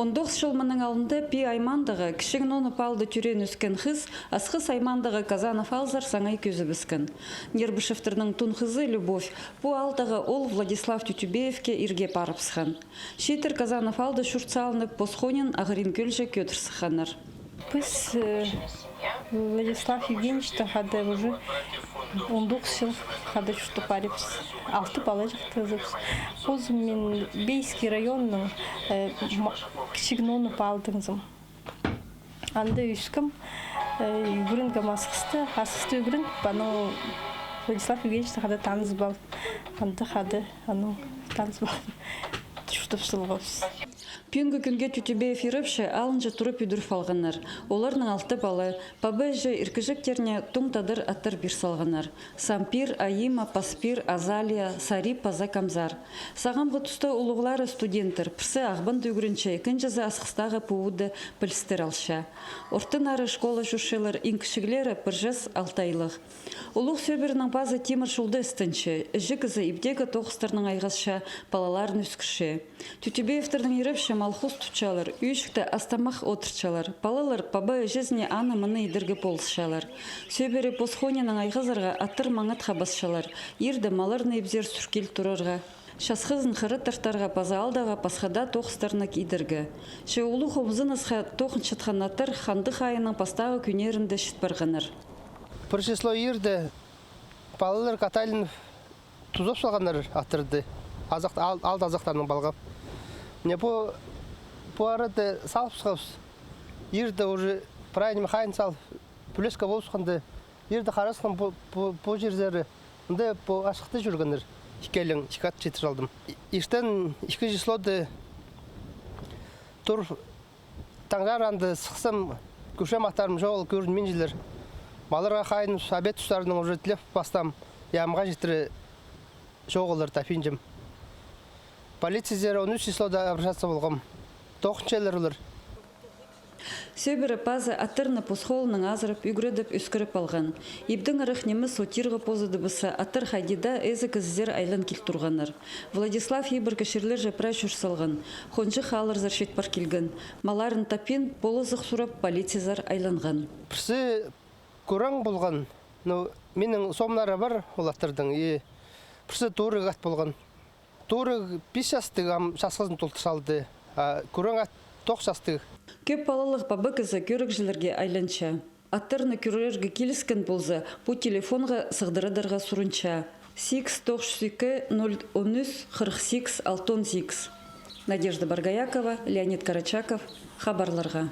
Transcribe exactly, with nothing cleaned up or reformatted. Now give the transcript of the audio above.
Он тоғыс чыл мының алнында Пии аймаандағы Кічіг Ноны паалда тӧреен-ӧскен хыс Асхыс аймаандағы Казанов аалзар саңай кӧзібіскен. Нербышевтернің тун хызы Любовь пу аалдағы оол Владислав Тютюбеевке ирге парыбысхан. Чииттер Казанов аалда чурт салынып, пос хонин Ағырин кӧлҷе кӧдір сыхханнар. Піс, э, Владислав Евгеньевичтең хада уже он тоғыс чыл хада чуртап парибыс. Алты палаҷахтығбыс. Позым мин Бейский районның, э, ма-, Кічіг Ноны паалдаңзым. Анда ӧскем, э, ӱгренгем Асхыста, Асхыста ӱгреніп, анаң Владислав Евгеньевичті хада танызып алып, анда хада анаң танызып алып, чуртап салғабыс. Пӱӱнгі кӱнге Тютюбеев ирепче алынҷа турып ӱдӱр алғаннар. Оларның алты пала, паба-іҷе иркіҷектеріне туң тадар аттар пир салғаннар. Сампир, Аима, Паспир, Азалия, Сари паза Камзар. Сағамғы туста улуғлары студенттер, пірсі Ағбанда ӱгренче, ікінҷізі Асхыстағы ПУ-да пілістер алча. Ортын ары школа чӧрчелер, иң кічіглері пір час алты айлығ. Улуғ Сӧбіренің пазы тимір чолда істенче, іҷе кізі ибдегі тоғыстарнаң айғасча, палаларын ӧскірче. Тютюбеевтернің ирепче мал-хус тутчалар, ӱӱҷікте ас-тамах одыртчалар. Палалар паба-іҷезіне аны-мыны идерге полысчалар. Сӧбіре пос хонинаң айғазарға аттар маңатха пасчалар. Ирде малларны ибзер, сӱркил турарға, часхызын хыра тартарға паза аалдағы пасха даа тоғыстарны идерге. Че улуғ омзынысха тоғынчатхан аттар хандығ айының пастағы кӱннерінде чіт парғаннар. Пір число ирде палалар катайланып тузап салғаннар аттарды. Азах, аал, аалда азахтарнаң палғап. Мына пу, пу арада салыбысхабыс. Ирде уже прай ниме хайын салып, пӱлеске полысханда, ирде харасхам пу, пу, пу чирзер. Мында пу Асхыста чӧргеннер. Ікӧлең, ікі ат читір салдым. И-, иртен ікі числода тур Таңдар анда сыхсам, кӧрчем, аттарым чоғыл, кӧрінминчелер. Малларға хайын обед тустарынаң уже тілеп пастаам, ямға читіре чоғыллар таппинчам. Полицизер он ӱс числода обращаться полғам. Тоғынчалар олар. Сӧбіре пазы аттарны пос холынаң азырап, ӱгредіп, ӧскіріп алған. Ибдең ырах нимес, отирға позыдыбысса, аттар хайди даа ээзі кізізер айлан кил турғаннар. Владислав ибіркі чирлерже прай чӧр салған. Хонҷых аалларзар чит пар килген. Малларын таппин, полызығ сурап, полицизар айланған. Пірсі кӱрең полған, ну, минің сомнары пар ол аттарның, и пірсі турығ ат полған. Турығ пис частығ, ам часхызын толдыр салды, а кӱрең ат тоғыс частығ. Кӧп палалығ паба кізі кӧрігҷілерге айланча. Аттарны кӧрерге киліскен полза, пу телефонға сығдырадарға сурынча. Сигіс тоғыс чӱс ікі, ноль он ӱс, хырых сигіс, алтон сигіс. Надежда Боргоякова, Леонид Карачаков, хабарларға.